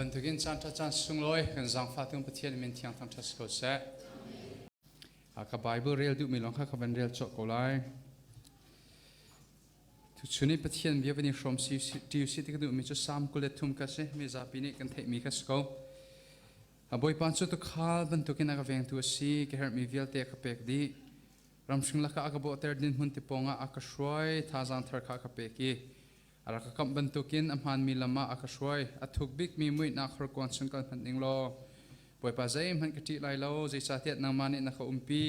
Bantukin caan ṭha caan sunglawi kan zaangfah tung Pathian min thiang thangṭhat si ko seh. Ka Bible rel duhmi lawng kha ka van rel cawk ko lai. Tuchun i Pathian bia van i hrawm si ṭi si ti ka duhmi cu Salm 23 ka si. Mi zapi nih kan theihmi ka si ko. A Bawipa cu tuukhal bantukin a ka vengtu a si. Ka herhmi vialte a ka pek dih. Ramhring lakah a ka bawhter dinhmun ti pawngah a ka hruai. Thazaang thar kha a ka pek i a rak ka kamh bantukin a hmaanmi lam ah a ka hruai. A thuk bikmi muihnak horkuang chung kal hmanh ning law Bawipa zeihmanh ka ṭih lai lo, zeicahtiah nangmah nih na ka umpi.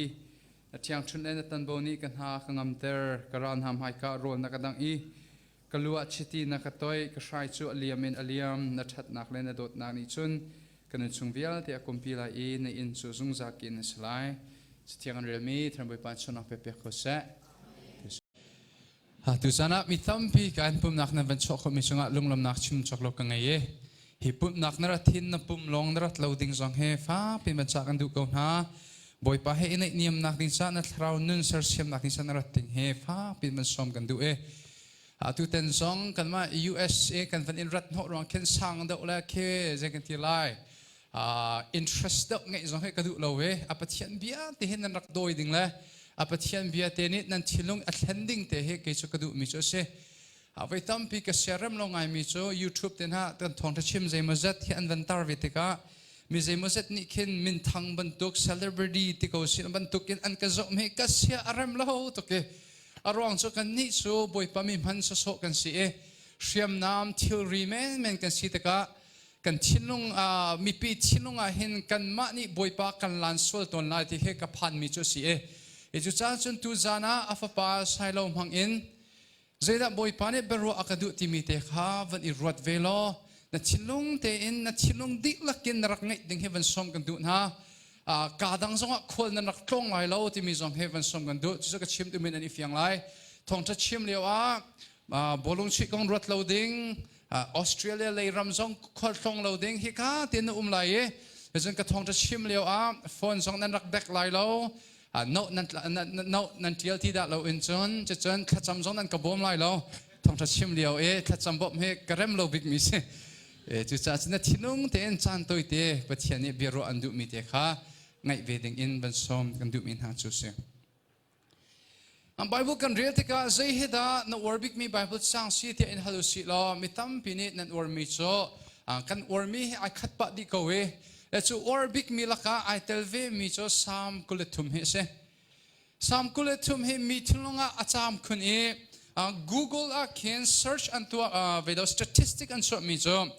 Na ṭhiangṭhunh le na tanbo nih ka hna ka ngamter. Ka ral hna hmaika rawl na ka dangh i ka lu ah chiti na ka toih. Ka hrai cu a liam in a liam. Na ṭhatnak le na dawtnak nih cun ka nunchung vialte a kumpi lai i na inn cu zungzal kin a si lai. Cathiang an relmi Thiang Bawipa chunnak pe pek ko seh. Tuzan ah mi tampi kan pumnak nan van chuah khawhmi cungah lunglawmnak chim cawk lo ka ngei i hi pumhnak na rat hin na pum lawng na rat lo ding zong he fakpi van cah kan duh ko hna. Bawipa he i naihniamnak ding caah na thlarau nun sersiamnak ding caah na rat ding he fakpi van sawm kan duh i atu ten zong kanmah USA kan van in rat hnawh ruang khin sang deuh le khi zei kan ti lai interest deuh ngeih zong hi ka duh lo i a Pathian bia te hin nan rak dawi ding le a Pathian bia te nih nan thinlung a thlen ding te hi kei cu ka duhmi cu a si. Voi tampi ka siarem lo ngaimi cu YouTube te hna kan thawngṭha chim zeimawzat hi an van tar ve tikah mi zeimawzat nih khin minthang bantuk celebrity ti ko sin bantuk in an ka zoh mi ka sia a rem lo tuk i a ruang cu kan nih cu Bawipa mi hman sawsawh kan si i hriamnam thilri menmen kan si tikah kan thinlung mipi thinlung ah hin kanmah nih Bawipa kan lan sual tawn lai ti hi ka phanmi cu a si i i cu caan cun tu zan ah a fapa Sailo hmang in zeidah Bawipa nih biaruah a ka duh timi te kha van i ruat ve law na thinlung tein na thinlung dihlak in na rak ngeih ding hi van sawm kan duh hna. Ka dang zongah khual nan rak tlawng lai lo timi zong hi van sawm kan duh. Cucu ka chim duhmi nan i fiang lai. Thawngṭha chim lio ah bawlung chuih kong ruat lo ding, Australia lei ram zong khualtlawng lo ding hika tin na um lai i cun ka thawngṭha chim lio ah phone zong nan rak dek lai lo, no nan no nan ṭial ti dah lo in cun cucun thlacam zong nan ka bawm lai lo. Thawngṭha chim lio i thlacam bawmh hi ka rem lo bik mi si. Cucaah cun na thinlung tein caan tawi te Pathian nih biaruah an duhmi te kha ngaih ve ding in van sawm kan duhmi hna cu si. Bible kan rel tikah zei hi dah na uar bikmi Bible cang si tiah in hal usih law mi tampi nih nan uarmi cu kan uarmi hi ai khat pah dih ko i le cu uar bikmi lakah ai tel ve mi cu Psalm 23 hi a si. Psalm 23 hi mi thinlung ah a caam khun i Google ah khin search an tuah ve statistic an chuahmi cu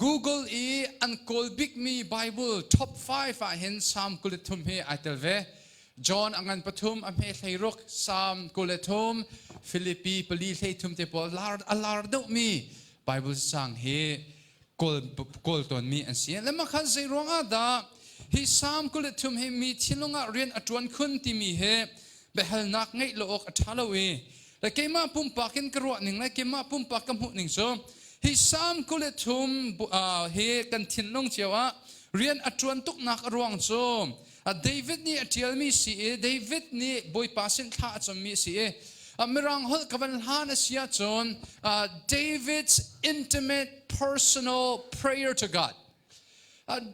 Google i an kawl bikmi Bible top 5 ah hin Psalm 23 hi ai tel ve. John a ngan pathum, a hme 16, Psalm 23, Filipi pali 33 te pawl lar a lar deuhmi Bible cang hi kawl kawl tawnmi an si. Le mah khan zei ruang ah dah hi Psalm 23 hi mi thinlung ah rian a ṭuan khun timi hi biahalnak ngeih lo awk a ṭha lo i le keimah pumpak in ka ruah ning le keimah pumpak ka hmuh ning cu hi Psalm 23 hi kan thinlung cio ah rian a ṭuan tuknak a ruang cu David nih a ṭialmi si i David nih Bawipa sin thla a cammi a si i Mirang holh ka van hlan a si ahcun David's intimate personal prayer to God.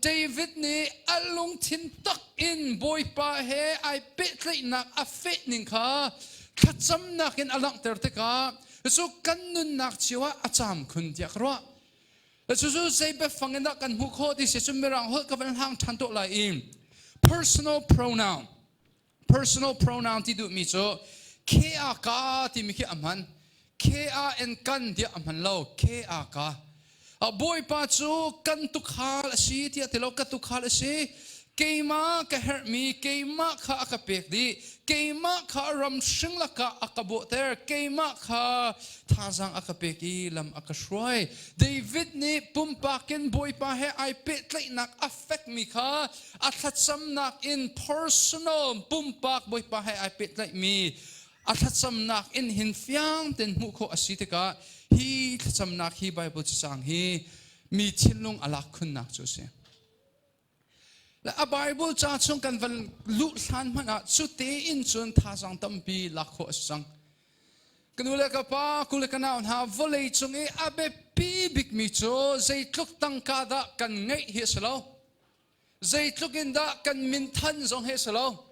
David nih a lungthin tak in Bawipa he ai pehtlaihnak a feh ning kha thlacamnak in a langhter tikah cu kan nunnak cio ah a caam khun tiah ka ruah. Cucu zei biafang in dah kan hmuh khawh ti si cun Mirang holh ka van hlang ṭhan tuah lai i personal pronoun, personal pronoun ti duhmi cu K-A-K timi khi a hman. K-A-N kan tiah a hman lo, K-A-K. Bawipa cu kan tukhal a si tiah ti lo, ka tukhal a si. Keimah ka herhmi keimah kha a ka pek dih. Keimah kha ram hring lakah a ka bawhter. Keimah kha thazaang a ka pek i lam a ka hruai. David nih pumpak in Bawipa he ai pehtlaihnak a fekmi kha a thlacamnak in personal pumpak Bawipa he ai pehtlaihmi a thlacamnak in hin fiang tein hmuh khawh a si tikah hi thlacamnak hi Bible cacang hi mi thinlung a lak khunnak cu a si. Le a Bible ca chung kan van luh hlan hmanh ah cu tein cun thazaang tampi lak khawh a si cang. Ka nu le ka pa, ku le ka nau hna, vawlei cung i a biapi biapi bikmi cu zeitluk tangka dah kan ngeih hi a si lo. Zeitluk in dah kan minthan zong hi a si lo.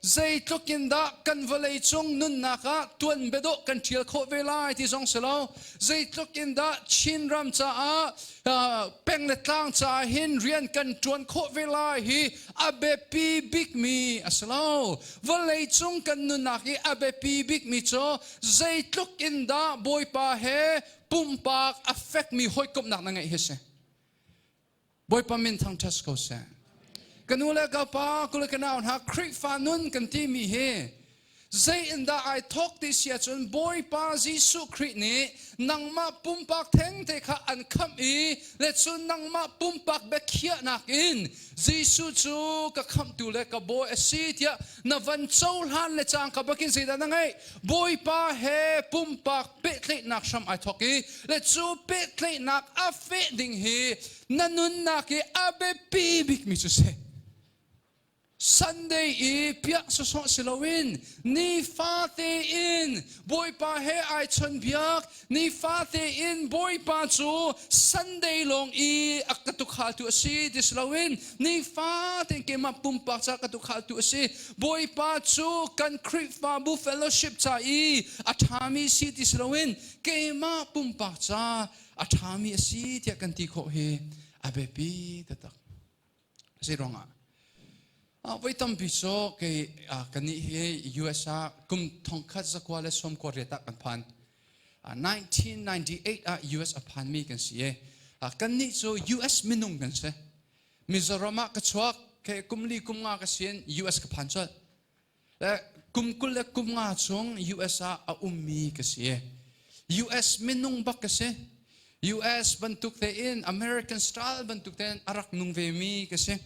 Zeitluk in dah kan vawlei cung nunnak ah tuan biadawh kan ṭial khawh ve lai ti zong si lo. Zeitluk in dah Chinram caah peng le tlang caah hin rian kan ṭuan khawh ve lai hi a biapi bikmi a si lo. Vawlei cung kan nunnak i a biapi bikmi cu zeitluk in dah Bawipa he pumpak a fekmi hawikomhnak na ngeih hi si. Bawipa min thangṭhat ko seh. Ka nu le ka pa, kule ka nau hna, Khrihfa nun kan timi hi zei in dah ai thawk ti si ahcun Bawipa Jesuh Khrih nih nangmah pumpak thengte kha an khamh i le cun nangmah pumpak biakhiahnak in Jesuh cu ka khamhtu le ka bawi a si tiah na van cohlan le cangka bakin zeidah na ngeih? Bawipa he pumpak pehtlaihnak hram ai thawk i le cu pehtlaihnak a feh ding hi na nunnak i a biapi bikmi cu si. Sunday i piah sawsawh si loin nifate in Bawipa he ai chawnbiak nifate in Bawipa cu Sunday lawng i a ka tukhaltu a si ti si loin nifate in keimah pumpak ca ka tukhaltu a si Bawipa cu kan Khrihfabu fellowship ca i a ṭhami si ti si loin keimah pumpak ca a ṭhami a si tiah kan ti khawh hi a biapi taktak. Zei ruangah? Voi tampi cu kei kannih hi US ah kum thongkhat zakua le sawmkua riat ah kan phan. 1998 ah US a phanmi kan si i kannih cu US minung kan si. Mizoram ah ka chuak ke kum li kum nga ka sin US ka phan colh. Le kum 20 le kum nga chung US ah a ummi ka si. US minung bak ka si. US bantuk tein American style bantuk tein a rak nung ve mi ka si.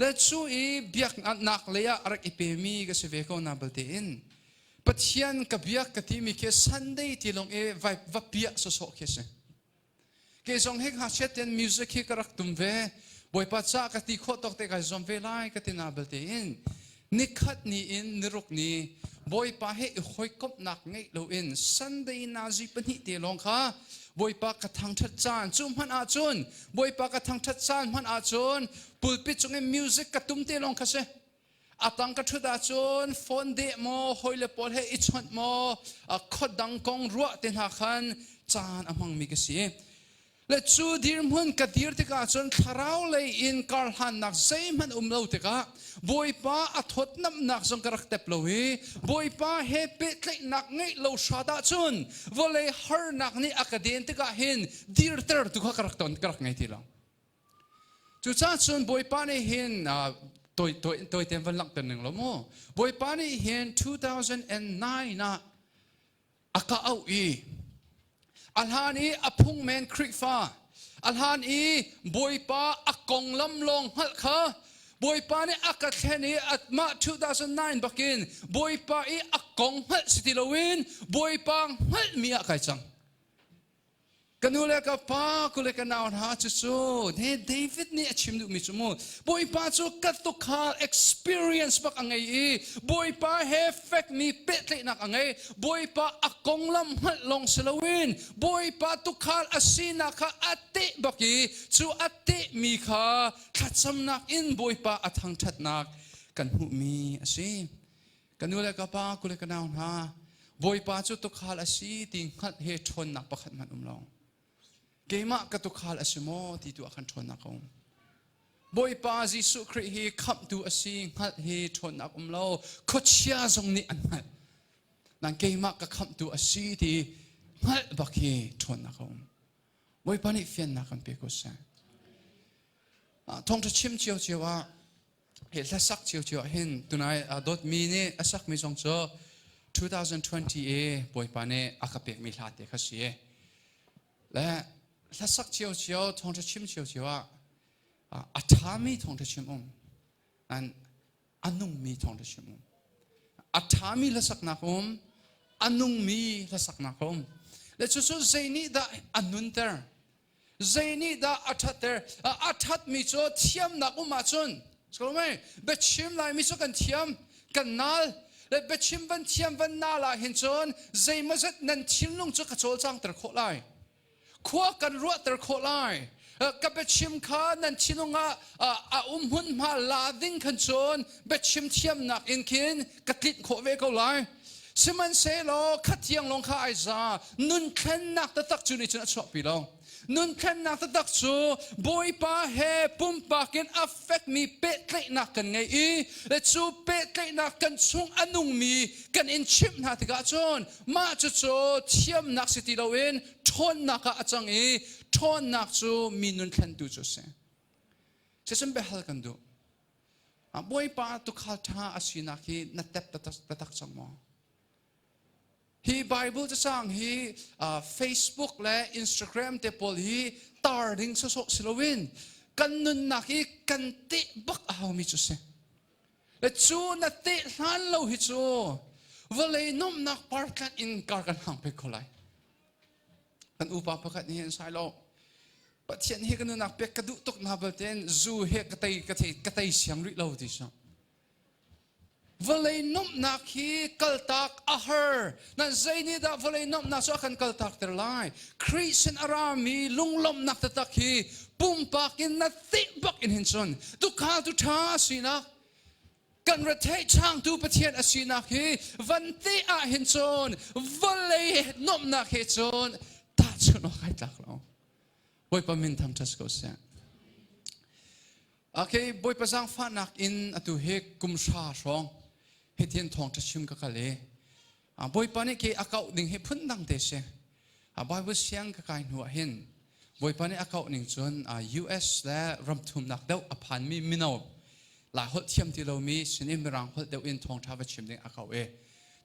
Le cu i biaknak lei ah a rak i pemi ka si ve ko na balte in Pathian ka biak ka timi khi Sunday ti lawng i vai va piah sawsawh khi si. Kei zong hi ngakchia ten music hi ka rak tum ve. Bawipa ca ka ti khawh tawk te kai zuam ve lai ka ti na belte in nikhat ni in niruk ni Bawipa he i hawikomhnak ngeih loin Sunday nazi pahnih te lawng kha Bawipa ka thangṭhat caan cu hmanh ahcun Bawipa ka thangṭhat caan hmanh ahcun pulpit cung in music ka tum te lawng kha si. A tang ka ṭhut ahcun phone deh maw hawile pawl he i chawnh maw khot dang kong ruah te hna khan caan a hmangmi ka si. Le cu dirhmun ka dir tikah cun thlarau lei in karhlannak zeihmanh um lo tikah Bawipa a thawtnamnak zong ka rak tep lo i Bawipa he pehtlaihnak ngeih lo hrat ahcun vawlei harnak nih a ka den tikah hin dirter tu kha ka rak ton ka rak ngei ti lo. Cucaah cun Bawipa nih hin toi toi toi ten van langhter ning lo mu. Bawipa nih hin 2009 ah a ka auh i a hlan i a phungmen Khrihfa a hlan i Bawipa a konglam lawng hngalh kha Bawipa nih a ka thlen i mah 2009 bakin Bawipa i a kong hngalh si ti loin Bawipa hngalhmi ah kai cang. Ka nu le ka pa, ku le ka nau hna cucu he David nih a chim duhmi cu mu Bawipa cu ka tukhal experience bak a ngei i Bawipa he fekmi pehtlaihnak a ngei. Bawipa a konglam hngalh lawng si loin Bawipa tukhal a sinak kha a teh bak i cu a tehmi kha thlacamnak in Bawipa a thangṭhatnak kan hmuhmi a si. Ka nu le ka pa, ku le ka nau hna, Bawipa cu tukhal a si ti hngalh he ṭhawnnak pakhat hmanh um lo. Keimah ka tukhal a si maw ti tu ah khan ṭhawnnak a um. Bawipa Jesuh Khrih hi khamhtu a si hngalh hi ṭhawnnak um lo. Khuachia zong nih an hngalh. Nan keimah ka khamhtu a si ti hngalh bak hi ṭhawnnak a um. Bawipa nih fiannak kan pe ko seh. Thawngṭha chim cio cio ah hi hlasak cio cio ah hin tunai dawtmi nih a sakmi zong cu 2020 i Bawipa nih a ka pekmi hla te kha si. Le hlasak cio cio thawngṭha chim cio cio ah a ṭhami thawngṭha chim um an a nungmi thawngṭha chim um a ṭhami hlasaknak um a nungmi hlasaknak um le cucu zei nih dah a nunter Zei nih dah a ṭhatter? A ṭhatmi cu thiamnak um ahcun, biachim laimi cu kan thiam, kan nal. Le biachim van thiam van nal ah hin cun zeimawzat nan thinlung cu ka cawlcangter khawh lai. Khua kan ruahter khawh lai. Ka biachim kha nan thinlung ah a um hmunhma la ding khan cun biachim thiamnak in khin ka tlinh khawh ve ko lai. Sihmanhsehlaw kha tiang lawng kha ai za. Nun thlennak taktak cu nih cun a chuahpi lo. Nun thlennak taktak cu Bawipa he pumpak in a fekmi pehtlaihnak kan ngei i le cu pehtlaihnak kan chung a nungmi kan in chimh hna tikah cun mah cucu thiamnak si ti loin ṭhawnnak ah a cang i ṭhawnnak cu mi nun thlentu cu a si. Cucun biahal kan duh. Bawipa tuukhal ṭha a sinak hi na tep taktak cang maw? Hi Bible cacang hi Facebook le Instagram te pawl hi tar ding sawsawh si loin kan nunnak hi kan teh bak a haumi cu si. Le cu na teh hlan lo hi cu vawlei nuamhnak partlanh in kar kan hang pek ko lai. Kan upa pakhat nih hin sai lo Pathian hi ka nunnak pek ka duh tuk na balten zu he ka tei ka thei ka tei siang rih lo ti so. Vawlei nuamhnak hi kaltak a har. Nan zei nih dah vawlei nuamhnak cu a kan kaltak ter lai? Khrih sin a rami lunglawmhnak taktak hi pumpak in na teh bak in hin cun tuukhal tu ṭha sinak kan retheih changtu Pathian a sinak hi van te ah hin cun vawlei nuamhnak he cun tahchunh awk ai tlak lo. Bawipa min thangṭhat ko seh. Okay, Bawipa zaangfahnak in atu hi kum hra hrawng hitihin thawngṭha chim ka kal i Bawipa nih ke a kauh ding hi phundang te si. Bible siang ka kai hnu ah hin Bawipa nih a kauh ning cun US le ramthumnak deuh a phanmi mino Lai holh thiam ti lomi sinin Mirang holh deuh in thawngṭha va chim ding a kauh i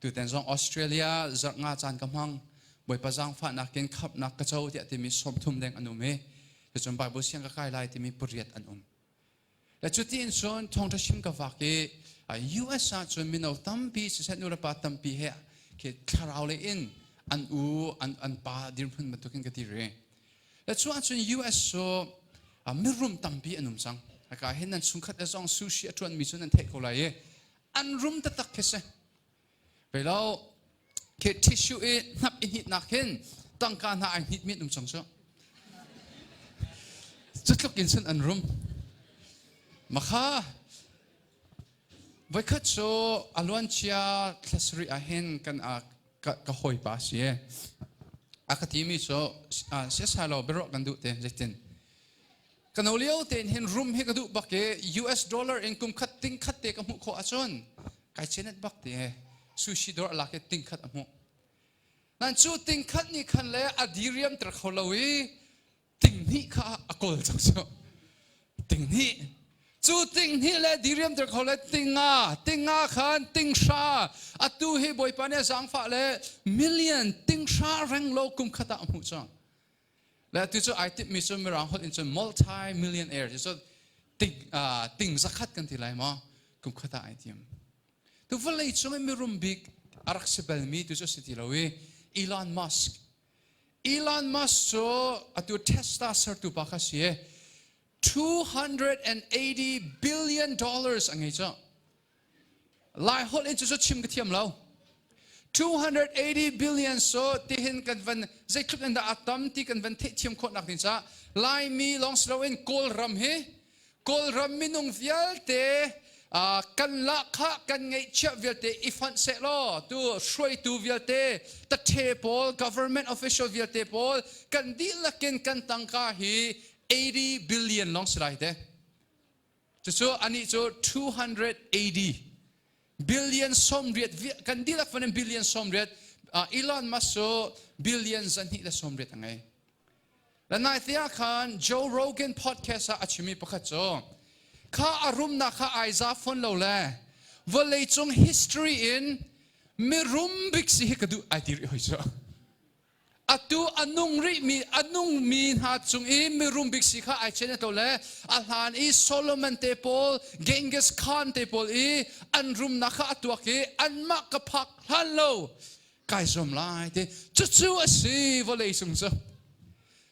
tuten zong Australia zarh nga caan ka hmang Bawipa zaangfahnak in khamhnak ka co tiah timi 30 deng an um i Cucun Bible siang ka kai lai timi pariat an um. Le cuti in cun thawngṭha chim ka vak i US ah cun mino tampi siseh nulepa tampi he khi thlarau lei in an u an pa dirhmun bantukin ka ti ri. Le cu ahcun US cu mirum tampi an um cang. Haka hin nan chungkhat le zong sushi a ṭuanmi cu nan theih ko lai i an rum taktak khi si. Velo khi tissue i hnap i hnitnak hin tangka hna ai hnit mi um cang cu. Cutluk in cun an rum. Makha voikhat cu a luancia thla sarih ah hin kan ka hawipa si a ka timi cu siasai lo biaruah kan duh te zeitin Ka no lio tein hin rum hi ka duh bak i US dollar in kum khat ting khat te ka hmuh khawh ahcun kai chenet bak te sushi dawr a lak i ting khat a hmuh. Nan cu ting khat nih khan le a diriam ter kho lo i ting hnih kha a kawl cang cu. Ting hnih. Cu ting hnih le diriam ter kho le ting nga, ting nga khan ting hra atu hi Bawipa nih a zaangfah le million ting hra reng lo kum khat ah a hmuh cang. Le atu cu ai timhmi cu Mirang holh in cun multi millionaire ti cu ting, ting zakhat kan ti lai maw kum khat ah ai tim. Tu vawlei cung i mirum bik a rak si balmi tu cu si ti lo i Elon Musk. Elon Musk cu atu Tesla sertu pa kha si i 280 billion dollars a ngei cu. Lai holh in cu chim ka thiam lo. 280 billion so tihin kan van zeitluk in dah a tam ti kan van theihthiam khawh nak ding caah Laimi lawng si loin Kawlram hi Kawlram minung vialte kan lahkhah kan ngeihchiah vialte i fonh seh law tu hruaitu vialte tathe pawl government official vialte pawl kan dihlak in kan tangka hi 80 billion lawng si lai te. Cucu anih cu 280 billion 80 kan dihlak van in billion 80 Elon Musk cu billion 280 a ngei. Le nai te ah khan Joe Rogan podcast ah a chimi pakhat cu kha a rumnak kha ai za fawn lo le vawlei cung history in mirum bik si hi ka duh ai ti rih hoi cu. Atu a nung rihmi a nungmi hna cung i mirum bik si kha ai chen to le a hlan i Solomon te pawl Genghis Khan te pawl i an rumnak kha a tuak i anmah ka phak hlan lo kai zuam lai ti cucu a si vawlei cung cu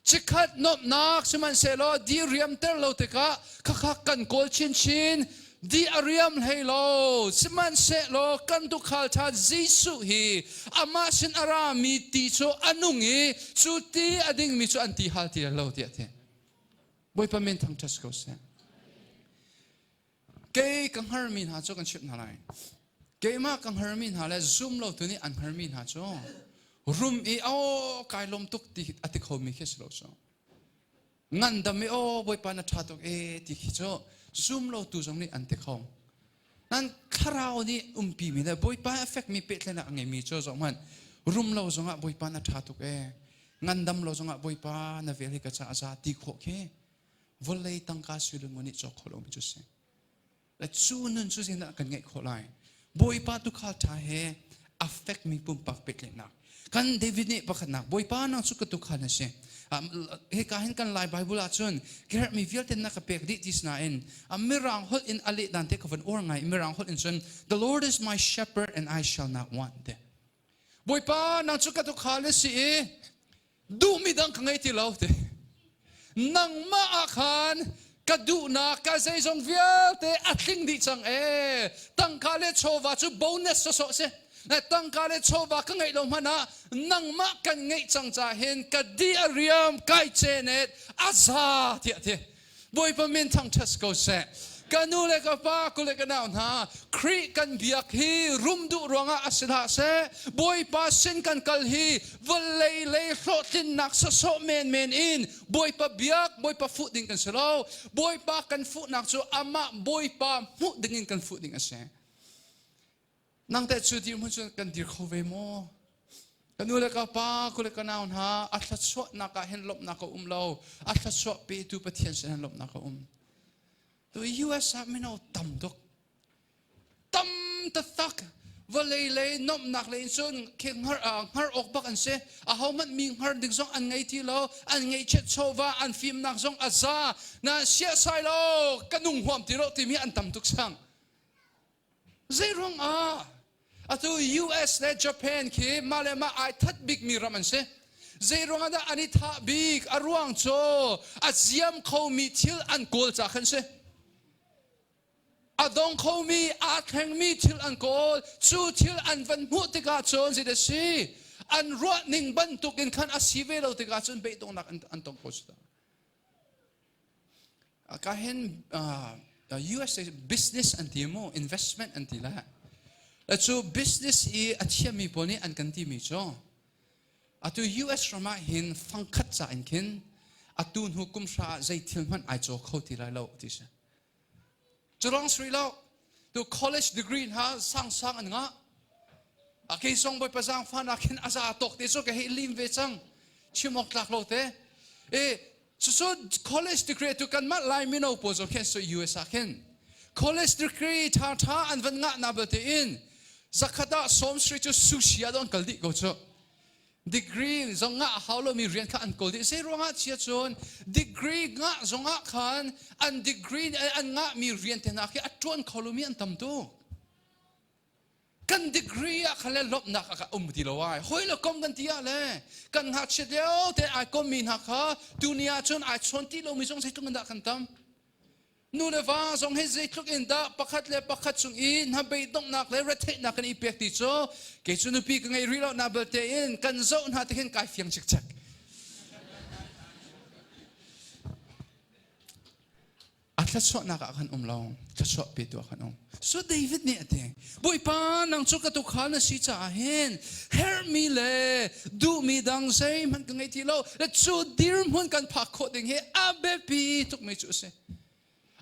chikkhat nuamhnak sihmanhsehlaw diriamter lo tikah khakha kan kawl chinchin. Di a riam hlei lo. Sihmanhsehlaw kan tuukhal ṭha Jesuh hi amah sin a rami ti cu a nung i cu ti a dingmi cu an ti hal ti lo tiah a ti. Bawipa min thangṭhat si ko seh. Kei ka hngarmi hna cu kan chimh hna lai. Keimah ka hngarmi hna le zum lo tu nih an hngarmi hna cu rum i aw kai lawm tuk ti a ti khomi khi si lo cu. Ngandam i aw Bawipa na ṭha tuk e ti khi cu zum lo tu zong nih an ti kho. Nan thlarau nih umpi mi le Bawipa a fekmi pehtlaihnak a ngeimi cu zoh hmanh rum lo zongah Bawipa na ṭha tuk e ngandam lo zongah Bawipa na vel hi ka ca a za ti khawh khi vawlei tangka sui le ngun nih cawk khawh lomi cu si. Le cu nun cu zeidah kan ngeih khawh lai? Bawipa tuukhal ṭha he a fekmi pumpak pehtlaihnak. Kan David nih pakhatnak Bawipa nang cu ka tuukhal na si. Hika hin kan Lai Bible ahcun ka herhmi vialte na ka pek dih ti nain Mirang holh in a leh dan te ka van uar ngai. Mirang holh in cun The Lord is my shepherd and I shall not want. Te. Bawipa nang cu ka tuukhal na si i duhmi dang ka ngei ti lo ti nangmah ah khan ka duhnak ka zeizong vialte a tling dih cang e tangka le chawva cu bonus sawsawh si tangka le chawva ka ngeih lo hmanh ah nangmah kan ngeih cang ca hin ka di a riam kai cenet a za tiah ti Bawipa min thangṭhat ko seh. Ka nu le ka pa, ku le ka nau hna, Khrih kan biak hi rum duh ruangah a si hlah seh. Bawipa sin kan kal hi vawlei lei hlawhtlinnak sawsawh menmen in Bawipa biak, Bawipa fuh ding kan si lo. Bawipa kan fuhnak cu amah Bawipa hmuh ding in kan fuh ding a si. Nang teh cu dirhmun cun kan dir kho ve maw? Ka nu le ka pa, ku le ka nau hna, a thluachuahnak ah hin lawmhnak a um lo. A thluachuah petu Pathian sin hin lawmhnak a um. Tu US ah mino tam tuk. Tam taktak. Vawlei lei nomhnak lei in cun khi hngar, hngar awk bak an si. Aho hmanh mi hngar ding zong an ngei ti lo. An ngeihchiat chawva, an fimnak zong a za. Na siasai lo, ka nung huam ti lo timi an tam tuk sang. Zeiruang ah atu US le Japan khi mah le mah ai that bikmi ram an si. Zeiruang ah dah an i thah bik? A ruang cu a ziam khomi thil an kawl ca khan si. A dong khomi, aa thlengmi thil an kawl. Cu thil an van hmuh tikah cun zei si? An ruah ning bantuk in khan a si ve lo tikah cun beidonghnak an tong ko cu ta. Ka hin USA business an ti mu, investment an ti la. Cu business i a thiammi pawl nih an kan timi cu atu US ram ah hin fangkhat ca in khin atu hnu kum hra ah zei thil hmanh ai caw kho ti lai lo ti si. Cu lawng sui lo, tu college degree hna sangsang an ngah. A kei zong Bawipa zaangfahnak hin a za tawk te cu ka hei lim ve cang. Chim awk tlak lo te. E, cucu college degree tu kanmah Lai mino pawl zong khin so US ah khin college degree ṭha ṭha an van ngah na belte in zakhat ah sawm sri cu sushi ah don kal dih ko cu. Degree zong ngah a hau lomi rian kha an kawl dih. Zei ruangah chia cun degree ngah zongah khan an degree an ngahmi rian te hna khi a ṭuan kho lomi an tam tuk. Kan degree ah khan le lawmhnak a um ti lo ai. Hawi le kom kan ti ah le kan ngakchia lio te ai kommi hna kha tuni ah cun ai chawn ti lomi zong zeitluk in dah kan tam. Nu le va zong hi zeitluk in dah pakhat le pakhat cung i hnabeidonghnak le retheihnak kan i pek ti cu kei cu nupi ka ngei rih lo na belte in kan zoh hna ti khin kai fiang cikcek. A thluachuahnak ah khan um lo, thluachuah petu ah khan um. So David nih a ti, Bawipa nang cu ka tuukhal na si caah hin herhmi le duhmi dang zeihmanh ka ngei ti lo. Le cu dirhmun kan phak khawh ding hi a biapi tukmi cu a si.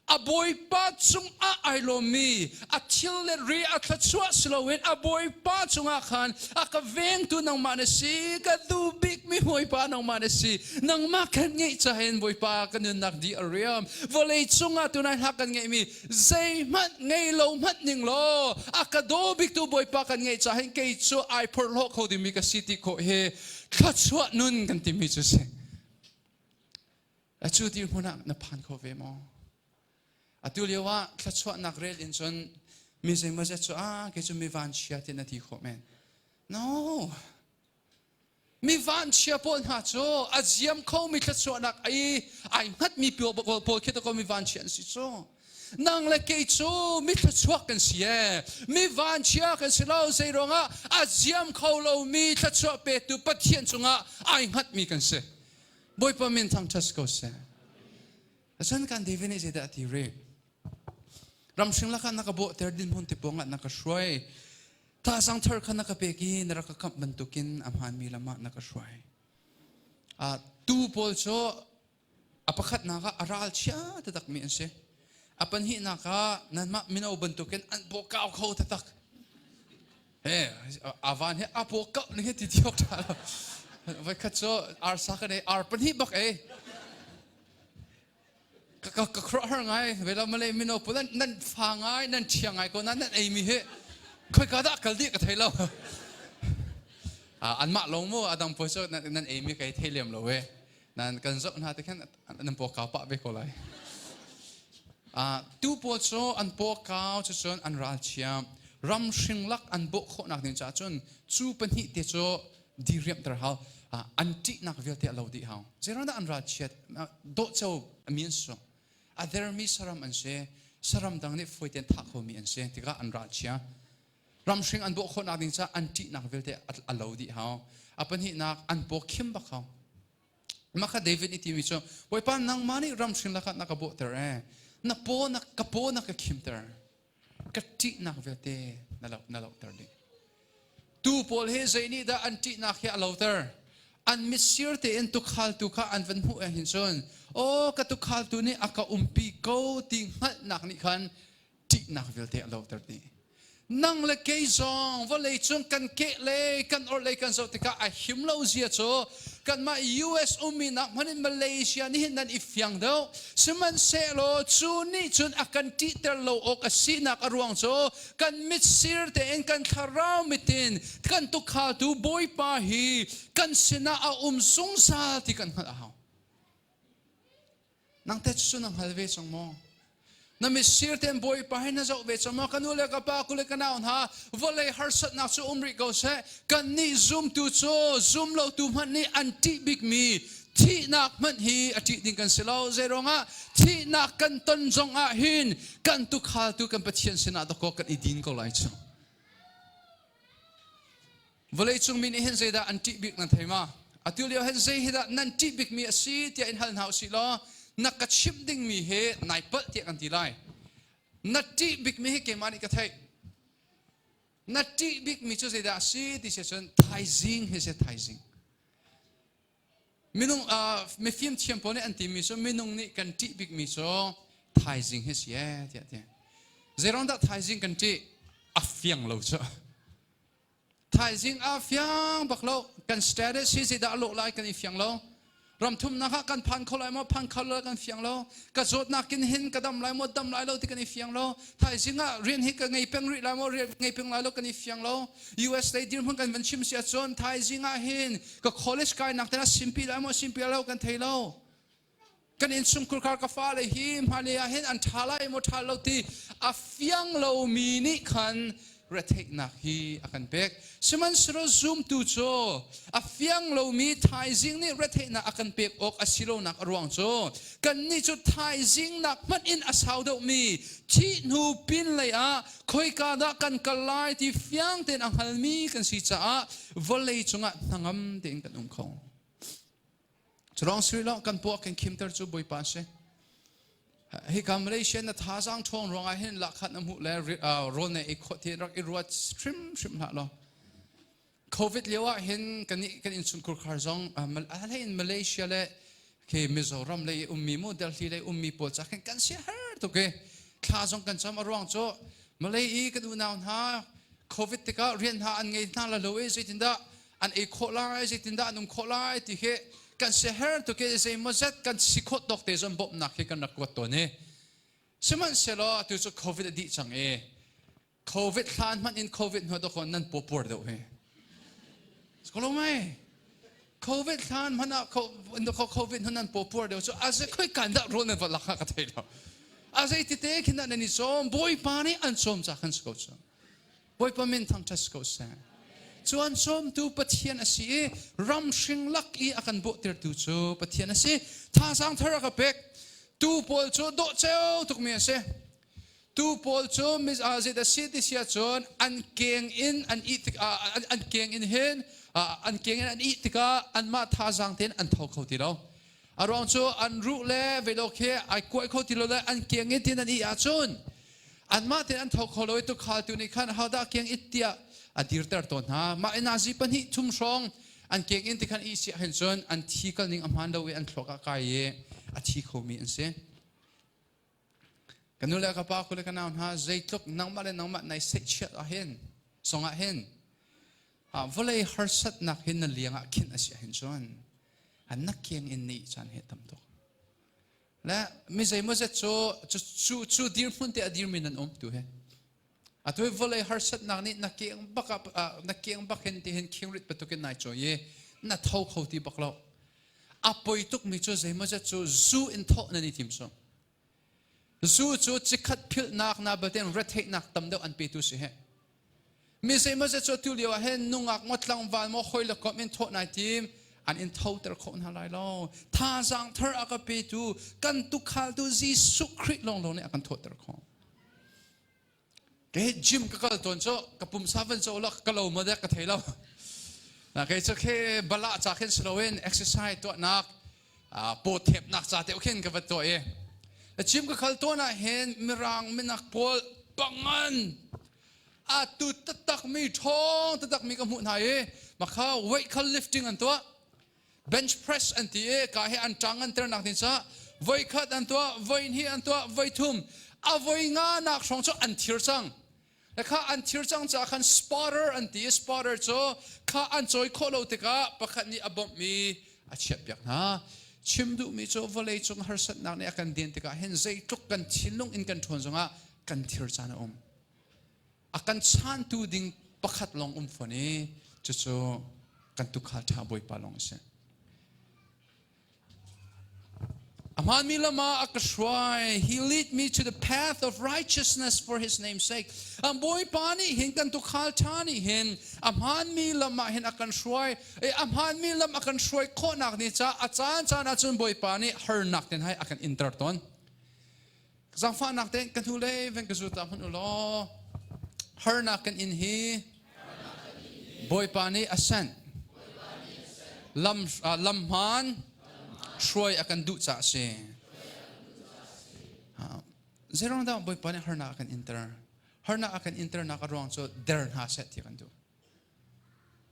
A Bawipa cungah ai lawmmi, a thil le ri a thluachuah si loin a Bawipa cungah khan a ka vengtu nangmah na si, ka duh bikmi Bawipa nangmah na si. Nangmah kan ngeih cahin Bawipa ka nunnak di a riam. Vawlei cungah tunai hla kan ngeihmi zeihmanh ngei lo hmanh ning law a ka daw biktu Bawipa kan ngeih caah hin kei cu ai phorhlawh kho dingmi ka si ti khawh hi thluachuah nun kan timi cu si. Cu ti hmun ah na phan kho ve maw? Atu lio ah thluachuahnak rel in cun mi zeimawzet cu ah kei cu mi vanchia ti na ti khawh men. No. Mi vanchia pawl hna cu a ziam khomi thluachuahnak ai ai hngatmi pawl khi ta ko mi vanchia an si cu. Nang le kei cu mi thluachuak kan si ee. Mi vanchia kan si lo. Zei ruangah a ziam kho lomi thluachuah petu Pathian cungah ai hngatmi kan si. Bawipa min thangṭhat ko seh. Cun kan David nih zeidah a ti rih? Ramhring lakah na ka bawhter dinhmun te pawngah na ka hruai. Thazaang thar kha na ka pek i na rak ka kamh bantukin a hmaanmi lam ah na ka hruai. Tuu pawl cu a pakhatnak ah a ralchia taktakmi an si. A pahnihnak ah nanmah mino bantukin an paw kau kho taktak. He avan he a paw kau ning he ti ti awk ṭha lo. Voikhat cu arsa kan ei, ar pahnih bak ei. Ka ka khuaruahhar ngai. Vela Malay mino pawl nan fa ngai, nan ṭhia ngai ko na nan eimi hi khoika dah kal dih ka thei lo. Anmah lawng mu a dang pawl cu nan eimi kai thei lem lo e. Nan kan zoh hna te khan nan paw kau pah ve ko lai. Tu pawl cu an paw kau cu cun an ral chiam. Ram hring lak an bawh khawhnak ding caah cun cu pahnih te cu diriamhter hau an ṭihnak vialte a lo dih hau zeiruangah an ralchiat dawhco mi an si a dermi saram an si saram dang nih fawi tein thah khomi an si tikah an ralchia ramhring an bawh khawhnak ding caah an ṭihnak vialte a lo dih hau a pahnihnak an paw khim bak hau mah kha David nih timi cu Bawipa nangmah nih ramhring lakah na ka bawhter e na paw na ka paw na ka khimter ka ṭihnak vialte na lo na lohter dih. Tu pawl hi zei nih dah an ṭihnak hi a loter? An mitsir tein tukhaltu kha an van hmuh ahhin cun, aw ka tukhaltu nih a ka umpi ko ti hngalhnak nih khan ṭihnak vialte a loter dih. Nang le kei zong vawlei cung kan keh le kan orhlei kan zoh tikah a him lo zia cu kanmah US ummi nak hmanh in Malaysia nih hin nan i fiang deuh. Sihmanhsehlaw cu nih cun a kan ṭihter lo awk a sinak a ruang cu kan mitsir tein kan thlarau mit in kan tukhaltu Bawipa hi kan sinah a um zungzal ti kan hngalh a hau. Nang te cu na hngal ve cang maw? Na mitsir tein Bawipa hi na zoh ve cang maw? Ka nu le ka pa, ku le ka nau hna, vawlei harsatnak cu um rih ko seh. Kannih zumtu cu zum lotu hmanh nih an ṭih bikmi thihnak hmanh hi a ṭih ding kan si lo. Zeiruangah thihnak kan ton zong ah hin kan tukhaltu kan Pathian sinah dakaw kan i din ko lai cu. Vawleicung mi nih hin zeidah an ṭih bik nan thei ma? Atu lio hin zei hi dah nan ṭih bikmi a si tiah in hal hna usih law na ka chimh dingmi hi nai palh tiah kan ti lai. Na ṭih bikmi hi keimah nih ka theih. Na ṭih bikmi cu zeidah a si ti si cun thaizing hi si thaizing. Minung mifim thiam pawl nih an timi cu minung nih kan ṭih bikmi cu thaizing hi si ee tiah ti. Zeiruang dah thaizing kan ṭih? A fiang lo cu. Thaizing a fiang bak lo. Kan status hi zeidah a lawh lai kan i fiang lo. Ramthumnak ah kan phan kho lai maw phan kho lo kan fiang lo. Ka zawtnak in hin ka dam lai maw dam lai lo ti kan i fiang lo. Thaizing ah rian hi ka ngei peng rih lai maw rian ngei peng lai lo kan i fiang lo. US lei dirhmun kan van chim si ahcun thaizing ah hin ka college kainak te ah simpi lai maw simpi lo kan thei lo. Kan innchungkhar ka fale hi hmailei ah hin an ṭha lai maw ṭha lo ti a fiang lomi nih khan retheihnak hi a kan pek. Sihmanhsehlaw zumtu cu a fiang lomi thaizing nih retheihnak a kan pek awk a si lonak a ruang cu kannih cu thaizing nak hmanh in a sau deuhmi thih hnu pinlei ah khoika dah kan kal lai ti fiang tein a hngalmi kan si caah vawlei cungah hnangam tein kan um kho. Curang sui lo kan puak kan khimter cu Bawipa a si. Hika Malaysia na thazaang ṭhawng ruangah hin lahkhat na hmuh le rawl na ei khawh ti rak i ruat hrimhrim hlah law. Covid lio ah hin kan kan innchungkhar khar zong a in Malaysia le khi Mizoram lei ummi mu Delhi lei ummi pawl ca khin kan sia har tuk i thla zong kan cam a ruang cu Malay i kan unau hna Covid tikah rian hna an ngei hna la lo i zeitindah an ei khawh lai zeitindah an um khawh lai ti hi kan siaherh tuk i zeimawzet kan si khawh tawk te zon bawmhnak hi kan rak kuat tawn i sihmanhsehlaw atu cu Covid a dih cang i Covid hlan hmanh in Covid hnu dawk nan pawpur deuh hi ko lo mai Covid hlan hmanh ah Covid hnu nan pawpur deuh cu a zei khoi kan dah rawl nan va lak ka thei lo a zei tete khin dah nan i cawm Bawipa nih an cawm ca khan si ko cu Bawipa min thangṭhat si ko seh. Cu an cawmtu Pathian a si i ramhring lak i a kan bawhtertu cu Pathian a si. Thazaang thar a ka pek. Tu pawl cu dawh ceo tukmi a si. Tu pawl cu zei dah si ti si ahcun an keng in an ih tik an keng in hin an keng in an ih tikah anmah thazaang tein an tho kho ti lo. A ruang cu an ruh le velo khi ai kuai kho ti lo le an keng in tin an ih ahcun anmah tein an tho kho lo i tukhaltu nih khan hodah keng it tiah a dirter tawn hna. Mah in nazi pahnih thum hrawng an keng in ti khan ih si ahhin cun an thi kal ning a hmaan lo i an thluak ah kai i a thi khomi an si. Ka nu le ka pa, ku le ka nau hna, zeitluk nangmah le nangmah nai seihchiat ahhin, songah hin, vawlei harsatnak hin na liang ah khinh a si ahhin cun, na kiang in ni caan he tam tuk. Le mi zeimawzet cu cu cu dirhmun te a dirmi nan um tu he. Atu hi vawlei harsatnak nih na keng bak ah na keng bak hin ti hin khingrit bantukin nai cawi i na tho kho ti bak lo. A poi tukmi cu zeimawzet cu zu in thawh nan i tim cu. Zu cu cikhat philhnak na baten retheihnak tam deuh an petu si he. Mi zeimawzet cu atu lio ah hin nungak maw tlangval maw hoi le kom in thawh nai tim an in thoter khawh hna lai lo. Thazaang thar a ka petu kan tukhaltu Jesuh Khrih lawnglawng nih a kan thawhter khawh. Kei gym ka kal tawn cu ka pumsa van co la ka lo ma dek ka thei lo. Na kei cu khe bala cha khin si loin exercise tuahnak paw thepnak ca te khin ka va tuah i gym ka kal tawn ah hin mirang minak pawl pangan a tu taktak mi ṭhawng taktak mi ka hmuh hna i makha weight khal lifting an tuah bench press an ti i ka hi an ṭang an ternak ding caah voi khat an tuah voi hnih an tuah voi thum a voi nga nak hrawng cu an thir cang le kha an thir cang caah khan spotter an ti i spotter cu kha an cawi khawh lo tikah pakhat nih a bawmhmi a chiahpiak hna chim duhmi cu vawlei cung harsatnak nih a kan den tikah hin zeitluk kan thinlung in kan ṭhawn zongah kan thir caan a um a kan chantu ding pakhat lawng um fawn i cucu kan tukhal ṭha Bawipa lawng a si. A hmaanmi lam ah a ka hruai. He lead me to the path of righteousness for his name's sake. Bawipa nih hin kan tukhal ṭha nih hin a hmaanmi lam ah hin a kan hruai. A hmaanmi lam a kan hruai khawhnak ni caah a caan caan ahcun Bawipa nih harnak ten hai a kan inter tawn. Zaangfahnak tein ka hnulei van ka zul ta hmanh u law harnak kan in hi Bawipa nih a sanh lam lam hmaan hruai a kan duh caah a si. Zeirang dah Bawipa nih harnak a kan inter? Harnak a kan internak a ruang cu der hna seh ti kan duh.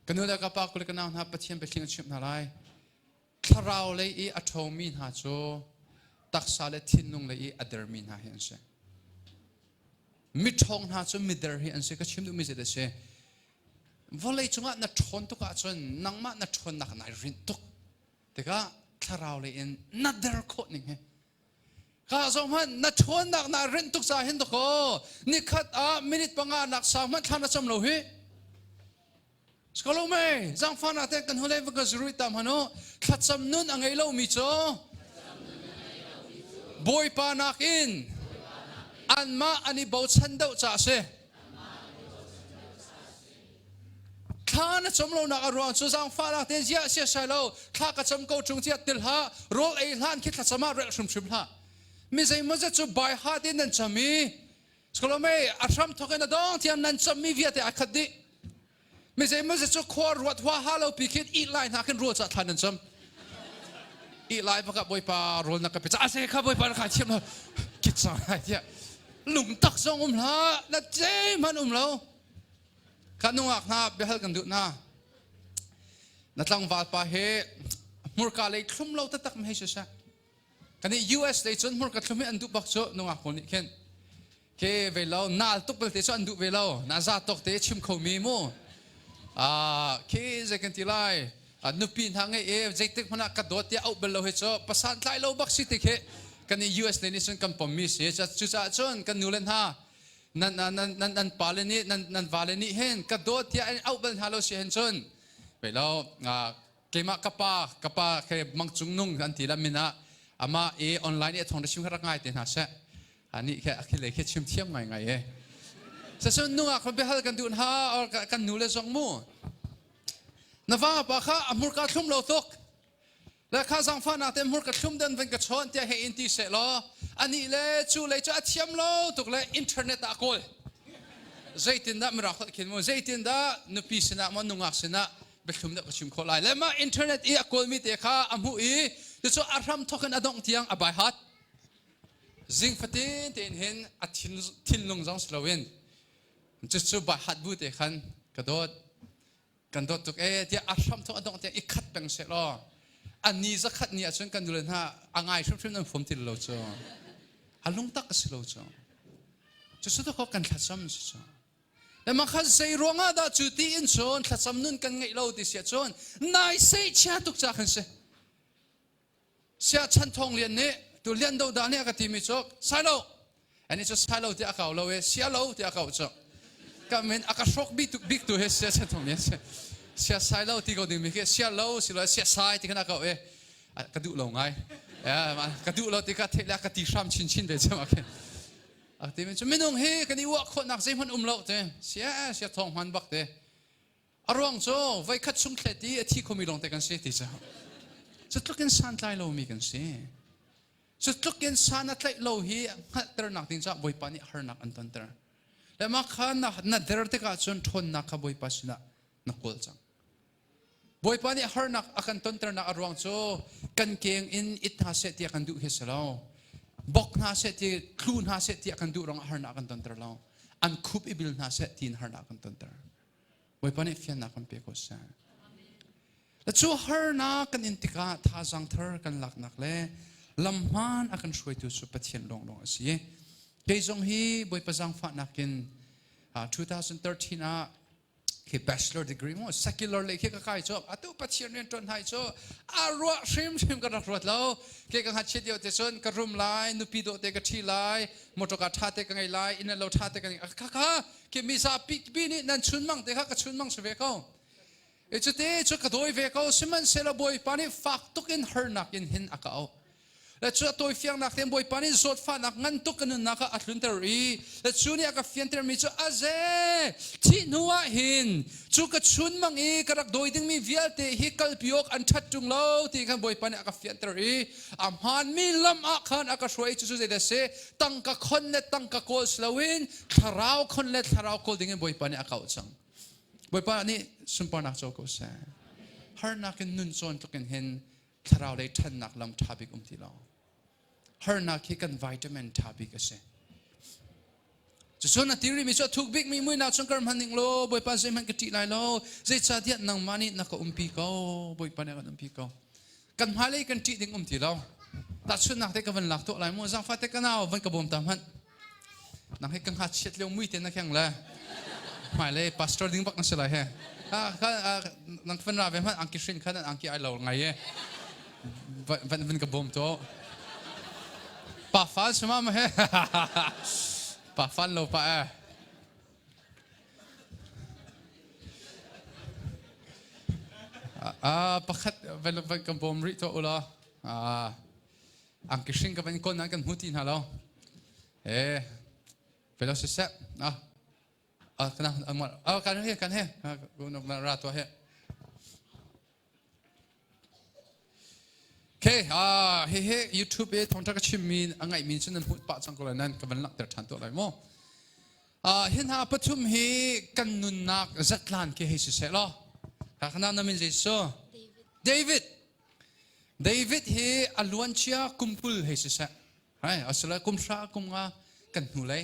Ka nu le ka pa kule ka nau hna Pathian biathling a chimh hna lai. Thlarau lei i a ṭhawngmi hna cu taksa le thinlung lei i a dermi hna hi an si. Miṭhawng hna cu mider hi an si. Ka chim duhmi zeidah a si? Vawlei cungah na ṭhawn tuk ahcun nangmah na ṭhawnnak nai rinh tuk tikah thlarau lei in na der khawh ning hi Ka zong hmanh na ṭhawnnak naa rinh tuk caah hin dakaw nikhat ah minute panga nak sau hmanh thla na cam lo hi. Skolo me zangfahnak te kan hule va ka zurui tam hanu thlacam nun a ngei lomi cu Bawipa nakin anmah an i bochan deuh caah a si. Thla na cam lonak a ruang cu zaangfahnak tein ziah sia sai lo thla ka cam ko ṭung tiah til hlah rawl ei hlan khi thlacam ah relh hrimhrim hlah mi zeimawzat cu bai ha tein nan cam i skolome a hram thawk in a dong tiang nan cammi vialte ai khat dih mi zeimawzat cu khua ruat hua ha lo pi khin ih lai hna khin rual ca thla nan cam ih lai baka bawipa rawl na ka pe ca ase kha bawipa na kha thiam lo kit sang lai tiah lungtak zong um hlah na zeihmanh um lo Kha nungak hna biahal kan duh hna. Na tlangval pa hi hmurka lei thlum lo taktak ma hei si seh. Kan i US lei cun hmurka thlum hi an duh bak cu nungak pawl nih khin. Ke ve lo nal tuk belte cu an duh ve lo. Na za tawk te chim kho mi mu. Ah khi zei kan ti lai. Nupi hna ngei e zeitik hmanh ah ka dawt tiah auh bal lo hi cu pasan tlai lo bak si ti khi kan i US lei nih cun kan pom mi si. Cucaah cun kan nu le hna nan nan nan nan pale nih nan nan vale nih hin ka dawt tiah an auh bal hna lo si hin cun ve lo keimah ka pa ka pa ke mang cung nung an ti la min ah amah i online i a thong chim kha rak ngai te hna seh ani khe akhile khe chim thiam ngai ngai e sasun nungak kha biahal kan duh hna or kan nu le zong mu na va pa kha a hmurka thlum lo tuk le kha zangfahnak te hmurka thlum den van ka chawn tiah he in ti seh law. Anih le cu lei cu a thiam lo tuk le internet ah a kawl. Zeitindah mirang holh khin mu zeitindah nupi sinah maw nungak sinah biathlum dah ka chim khawh lai le mah internet i a kawlmi te kha a hmuh i cucu a hram thawk in a dongh tiang a bai hat. Zing fatin tein hin a thinlung zong si loin cucu bai hat bu te khan ka dawt kan dawt tuk ee tiah a hram thawk a dongh tiang i khat peng seh law a ni zakhat ni ahcun kan nule hna a ngai hrimhrim nan fom ti lo cu a lungtak a si lo cu cu cu to kan thlacam si cu le mah kha zei ruangah dah cu ti in cun thlacam nun kan ngeih lo ti si ahcun nai sei chia tuk ca kan si. Sia Chan Thawng Lian nih tu Lian Do Da nih a ka timi cu Sailo ani cu Sailo tiah a kau lo e Sialo tiah a kau cu ka min a ka hrawk bik tu bik tu he Sia Chan Thawng Lian si Sia Sailo ti ko ding mi khi Sialo si lo Sia Sai ti khan a kau e ka duh lo ngai ka duh lo ti ka theih le ka ti hram chin chin ve cem a khin a ti mi cu minung hi kan i uah khawhnak zeihmanh um lo te sia sia thawng hman bak te A ruang cu voikhat chung thlet i a thi khomi lawngte kan si ti cu. Cu tluk in santlai lomi kan si. Cu tluk in san a tlaih lo hi hngalhternak ding caah Bawipa nih harnak an tonter. Le mah kha na, na der tikah cun ṭhawnnak kha Bawipa sinah na kawl cang. Bawipa nih harnak a kan tonternak a ruang cu kan keng in it hna seh tiah kan duh hi si lo. Bok hna seh ti, thlu hna seh tiah kan duh ruangah harnak kan tonter lo. An khup i bil hna seh tiin harnak kan tonter. Bawipa nih fiannak kan pe ko seh. Le cu harnak kan in tikah thazaang thar kan laknak le lamhmaan a kan hruaitu cu Pathian lawnglawng a si. Kei zong hi Bawipa zaangfahnak in 2013 ah khi bachelor degree mu secular lei khi ka kai cu atu Pathian rian ṭuan hai cu a ruah hrimhrim ka rak ruat lo ke ka ngakchiat lio te cun ka rum lai nupi dawh te ka ṭhi lai motor car ṭha te ka ngei lai inn lo ṭha te ka ngei kha kha khi mizapi pi nih nan chunmang te kha ka chunmang si ve ko. E cute cu ka dawi ve ko sihmanhsehlaw Bawipa nih fak tuk in harnak in hin a ka auh. Le cu a tawi fiangnak tein Bawipa nih zawtfahnak ngan tuk ka nunnak ah a tlunter i le cu nih a ka fiantermi cu aze thih hnu ah hin cu ka chunmang i ka rak dawi dingmi vialte hi kalpi awk an ṭhat ṭung lo ti khan Bawipa nih a ka fianter i a hmaanmi lam ah khan a ka hruai cu cu zeidah si tangka khon le tangka kawl si loin thlarau khon le thlarau kawl ding in Bawipa nih a kauh cang. Bawipa nih sunparnak co ko seh. Harnak in nun cawn tluk in hin thlarau lei ṭhannak lam ṭha bik um ti lo. Harnak hi kan vitamin ṭha bik a si. Cucun a ti rihmi cu a thuk bikmi muihnak chung kar hman ning law Bawipa zeihmanh ka ṭih lai lo. Zeicahtiah nangmah nih na ka umpi ko. Bawipa nih a kan umpi ko. Kan hmailei kan ṭih ding um ti lo. Tahchunhnak te ka van lak tuah lai mu. Zaangfah te ka nau van ka bawm ta hmanh. Nang hi ka ngakchiat lio mui te na kheng le. Hmailei pastor ding bak na si lai he. Nang van ra ve hmanh angki hrin khan angki ai lo ngai e. Van van ka bawm to. Pa fal sima ma he. Pa fal lo pa e. Pakhat van kan bawm rih tuah ulaw angki hring ka van kawl nan kan hmu ti hna lo. Eh, velo siseh. Ah, ah kana ah kan he kan he ra tuah he. Okay, ah hihi YouTube i thawngṭha ka chimmi a ngaihmi cu nan hmuh pah cang ko lai nan ka van langhter ṭhan tuah lai mu. Ah hi hna pathum hi kan nunnak zatlan khi hei siseh law. Ka na min Jesuh. David. David hi a luancia kum 20 hei siseh. Hai, asila kum hra kum nga kan hnu lei.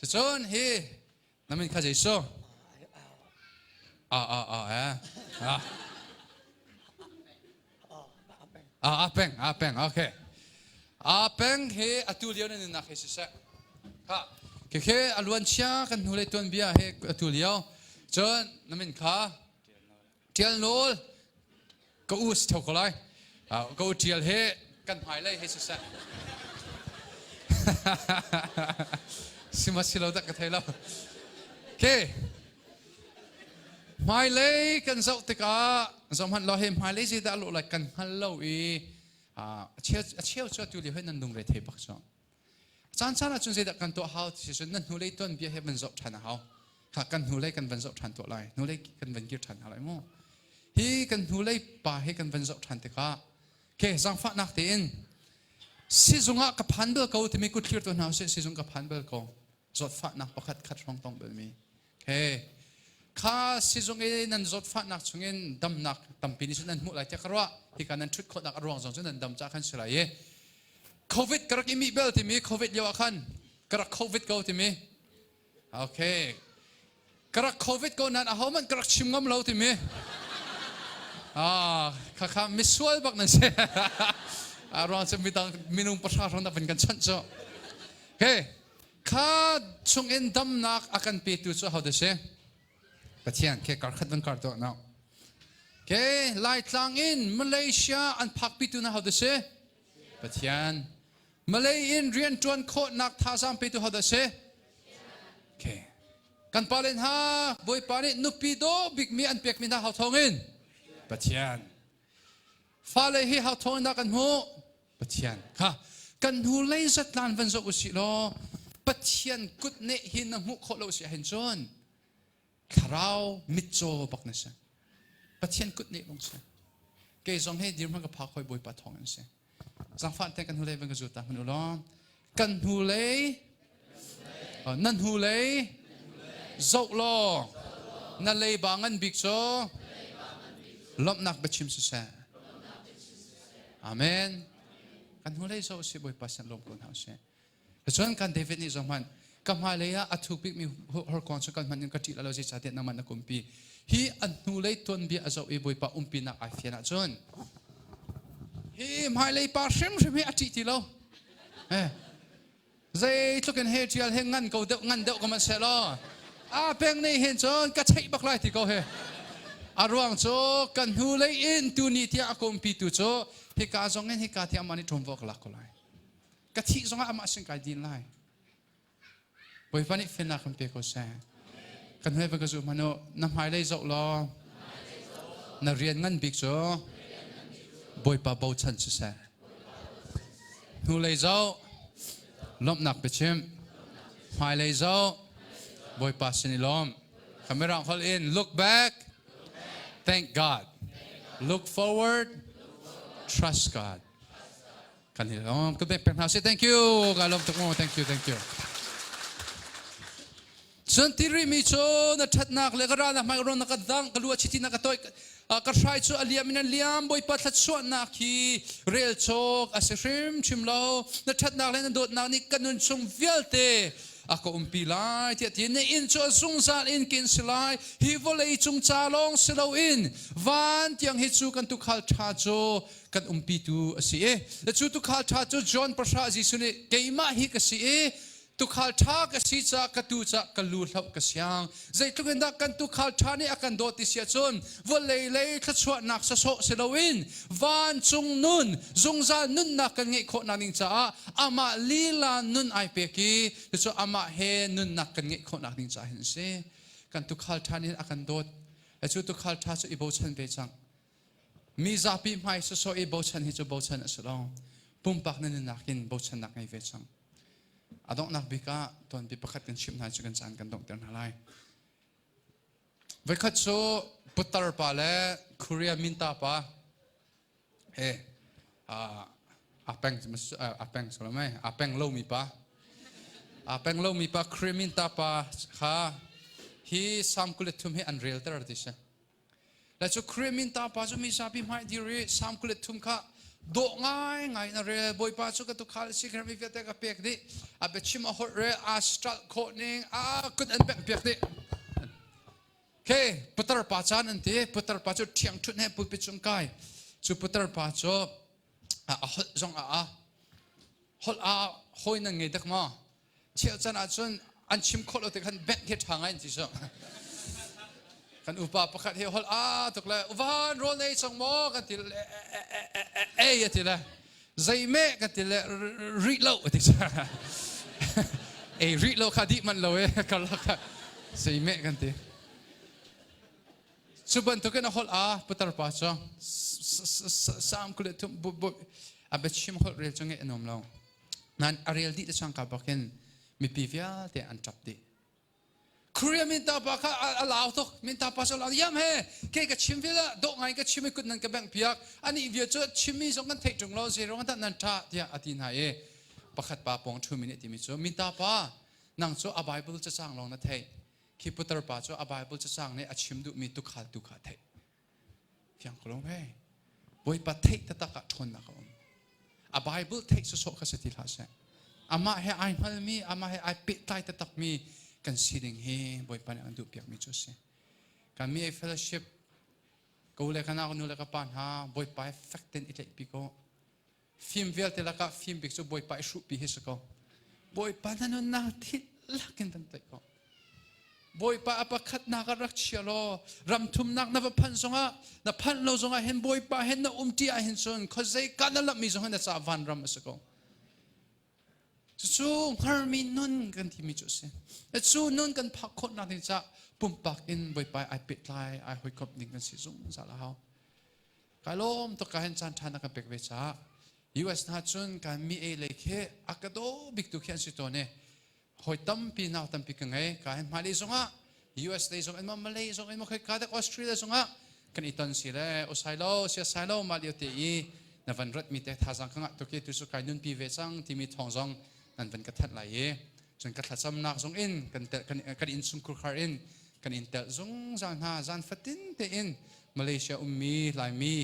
Cucun hi Na min kha Jesuh. Ah ah ah eh. Ah. Ah ah peng ah peng okay. Ah peng he atu lio na nunnak he siseh. Ha ke ke aluan chia kan hnu lei tuan bia he atu lio. Cun na min kha Tial Nawl ka u si tho ko lai. Ka u Tial he kan hmailei hei siseh. Sima si lo dak ka thei lo. Okay. Hmailei kan zoh tikah zoh hmanh law he hmailei zeidah a lawh lai kan hngal lo i a cheu cu atu lio he nan lungre thei bak cu. Caan caan ahcun zeidah kan tuah hau ti cun na hnulei tuanbia he van zoh ṭhan a hau. Kha kan hnulei kan van zoh ṭhan tuah lai. Hnulei kan van kir ṭhan hna lai mu. Hi kan hnulei pa he kan van zoh ṭhan tikah ke zaangfahnak tein Sizung ah ka phan bal ko timi kut thlir tu hna usih. Sizung ka phan bal ko. Zawtfahnak pakhat khat hrawng tong balmi. Okay. Kha sizung i nan zawtfahnak chungin damnak tampi nih cun nan hmuh lai tiah ka ruah. Hika nan ṭhut khawhnak a ruang zong cu nan dam caah khan si lai i COVID ka rak i mih bel timi COVID lio ah khan ka rak COVID ko timi. Okay. Ka rak COVID ko nain ahohmanh ka rak chim ngam lo timi. Ah, khakha misual bak nan si. A ruang cu midang minung pahra hrawng na van kan chanh cu. Okay. Kha chungin damnak a kan petu cu ahodah si? Pathian ke karkhat van kar tuah no. Ke Laitlang in Malaysia an phakpitu na hodah si? Pathian. Malay in rian ṭuan khawhnak thazaang petu hodah si? Okay. Kan pa len ha Bawipa nih nupi dawh bikmi an pekmi hna hau thawngin Pathian. Fale hi hau thawngin dah kan hmuh? Pathian kha kan hnulei zatlan van zoh usih law Pathian kut neh hi na hmuh khawh lo si ahhin cun thlarau mitcaw bak na si. Pathian kut neh lung si. Kei zong hi dirhmun ka phak hoi Bawipa thawng in si. Zangfah te kan hnulei van ka zul ta hmanh u law kan hnulei nan hnulei zoh law na leiba ngan bik cu lawmhnak biachim siseh. Amen. Kan hnulei zoh si Bawipa sin lawm ko hna usih. Cun kan David nih zong hmanh ka hmailei ah a thuk bikmi horkuang cu kan hmanh in ka ṭih lo zeicahtiah nangmah na kumpi. Hi an hnulei tuanbia a zoh i Bawipa umpinak ai fian ahcun hi hmailei pa hrimhrim hi a ṭih ti lo. Eh, zeitluk in he ṭial he ngan ko deuh ngan deuh ko man seh law a peng nih hin cun ka cheih bak lai ti ko he. A ruang cu kan hnulei in tuni tiah a kumpi tu cu hika zong in hika tiah amah nih ṭuanvo ka lak ko lai. Ka thih zongah amah sin kai din lai. Bawipa nih fennak kan pe ko seh. Kan hmai va ka zuh hmanh u. Na hmailei zoh law na rian ngan bik cu Bawipa bochan siseh. Hnulei zoh lawmhnak biachim. Hmailei zoh Bawipa sin i lawm. Kamerang holh in look back, thank God. Look forward, trust God. Kan i lawm. Ka pek hna sih. Thank you. Ka lawm tuk mu. Thank you. Thank you. Cun ti rihmi cu na ṭhatnak le ka ralnak hmai ron na ka dang ka lu a chiti na ka toi ka hrai cu a liam in a liam Bawipa thluachuahnak hi rel cawk a si hrimhrim lo na ṭhatnak le na dawtnak nih ka nun chung vialte a ka umpi lai tiah ti na inn cu a zungzal in kin si lai hi vawlei cung ca lawng si loin van tiang hi cu kan tuukhal ṭha cu kan umpitu a si i cu tuukhal ṭha cu John pahra Jesuh nih keimah hi ka si i tuukhal ṭha ka si caah ka tu caah ka lu hloh ka siang zeitluk in dah kan tuukhal ṭha nih a kan dawt ti si ahcun vawlei lei thluachuahnak sawsawh si loin vancung nun zungzal nunnak kan ngeih khawhnak ding caah amah lila nun ai pek i cucu amah he nunnak kan ngeih khawhnak ding caah hin a si kan tuukhal ṭha nih a kan dawt cu tuukhal ṭha cu i bochan ve cang Mi zapi hmai sawsawh i bochan hi cu bochan a si lo. Pumpak na nunnak in bochannak ngei ve cang. A donghnak bik ah tuanbi pakhat kan chimh hna cu kan caan kan donghter hna lai. Voikhat cu putar pa le Korea minta pa he a peng a peng mai a peng lomi pa a peng lomi pa Korea minta pa kha hi Psalm 23 hi an relter ti si. Le cu Khrih min ta pa cu mi zapi hmai dir i Psalm 23 kha dawh ngai ngai na rel Bawipa cu ka tukhal si mi vialte ka pek dih a biachim a holh re a stral khawh ning a kut an bengh piak dih ke putar pa caan an ti putar pa cu ṭhiang ṭhut he pulpit cung kai cu putar pa cu a holh zong a a holh a hawi nan ngei dak maw Cheu can ahcun an chim khawh lo te khan bengh khi ṭha ngai an ti so. Kan upa pakhat hi holh a tuk le uvan rawl nei cang maw kan ti le ei a ti le zeime kan ti le rih lo a ti ei rih lo kha dih man lo e karlak kha zeime kan ti Cu bantukin a holh a putar pa cu Psalm 23 a biachim holh rel cu ngeih a nuam lo. Nain a rel dih le cangka bakin mipi vialte an ṭap dih. Korea minta pa kha a lau tuk. Minta pa cu lau yam he ke ka chim vial ah dawh ngai ka chim i kut nan ka bengh piak. Ani vial cu chimmi zong kan theih ṭung lo zei ruang dah nan ṭah tiah a ti hna i pakhat pa pawng ṭhumi nih timi cu minta pa nang cu a Bible cacang lawng na theih. Khi putar pa cu a Bible cacang nih a chim duhmi tukhal tu kha a theih. Fiang ko lo hei. Bawipa theih taktak ah ṭhawnnak a um. A Bible theih sawsawh kha si ti hlah seh. Amah he ai hngalmi, amah he ai pehtlai taktakmi kan si ding hi Bawipa nih an duhpiakmi cu a si. Kan mi fellowship ko le ka nau nu le ka pa hna Bawipa he fek tein i tlaihpi ko. Fim vialte lakah fim bik cu Bawipa i hruhpi hi si ko. Bawipa na nunnak thil lakin van tlaih ko. Bawipa a pakhatnak ah rak chia law ram thumnak na va phanh zongah na phanh lo zongah hin Bawipa hin na umṭi ah hin cun khuazei ka na lamhmi zong hin na caah vanram a si ko. Cucu hngarmi nun kan timi cu a si. Cu nun kan phak khawhnak ding caah pumpak in Bawipa ai pehtlai ai hawikomh ding kan si zungzal a hau. Kai lawm tuk ka hin caan ṭha na kan pek ve caah US hna cun kan mi ei lei khi a ka daw bik tu khi an si tawn i hawi tampi nau tampi ka ngei ka hin hmailei zongah US lei zong in ma Malay zong in ma khoi ka dek Australia zongah kan i ton si le osai lo sia sai lo ma lio te i na van rat mi te thazang ka ngah tuk i tu su kai nun pi ve cang timi thawng zong nan van ka that lai i cun ka thlacamnak zong in kan tel kan kan inn chung khurkhar in kan in tel zungzal hna zan fatin te in Malaysia ummi Laimi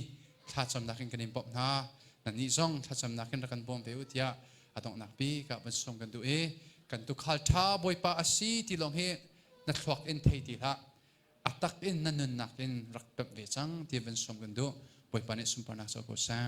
thlacamnak in kan in bawmh hna nan nih zong thlacamnak in rak kan bawm ve u tiah a donghnak bik ah van sawm kan duh i kan tukhal ṭha Bawipa a si ti lawng hi na thluak in thei ti hlah a tak in na nunnak in rak pemh ve cang ti van sawm kan duh. Bawipa nih sunparnak co ko seh.